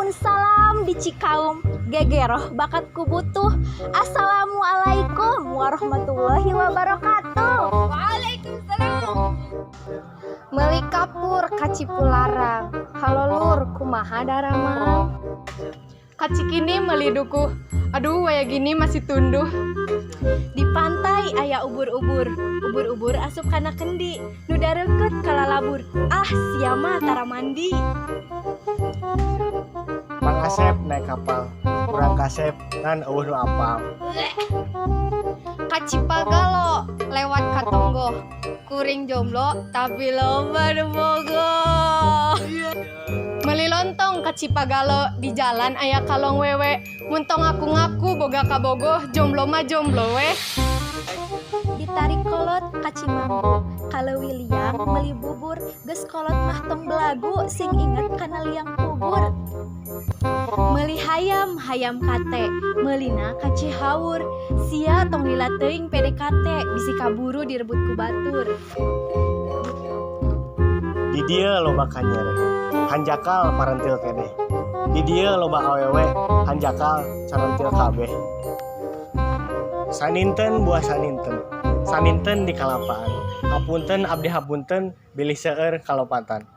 Daun salam di Cikaum, gegeroh bakat ku butuh. Assalamualaikum warahmatullahi wabarakatuh. Waalaikumsalam. Meuli kapur ka Cipularang. Halo lur, kumaha daramang? Ka Cikini meuli dukuh. Aduh, waya gini masih tunduh. Di pantai aya ubur-ubur, ubur-ubur asup kana kendi, nu dareukeut kalalabur. Ah, sia mah tara mandi. Mang Asep naik kapal, kurang kasep ngan euweuh nu apal. Ka Cipagalo lewat ka tonggoh. Kuring jomblo tapi loba nu bogoh. Meuli lontong ka Cipagalo, di jalan aya kalong wewe. Mun tong ngaku-ngaku boga kabogoh, jomblo mah jomblo weh. Ditarik kolot ka Cimampu, ka Leuwi Liang meuli bubur, geus kolot mah tong belagu, sing inget kana liang kubur. Meuli hayam, hayam kate, meulina ka Cihaur. Sia tong lila teuing PDKT, bisi kaburu direbut ku batur. Di dieu loba kanyere, hanjakal parentil keneh. Di dieu loba awewe, hanjakal carentil kabeh. Saninten buah saninten, saninten di kalapaan. Hapunten abdi hapunten bilih seueur kalopatan.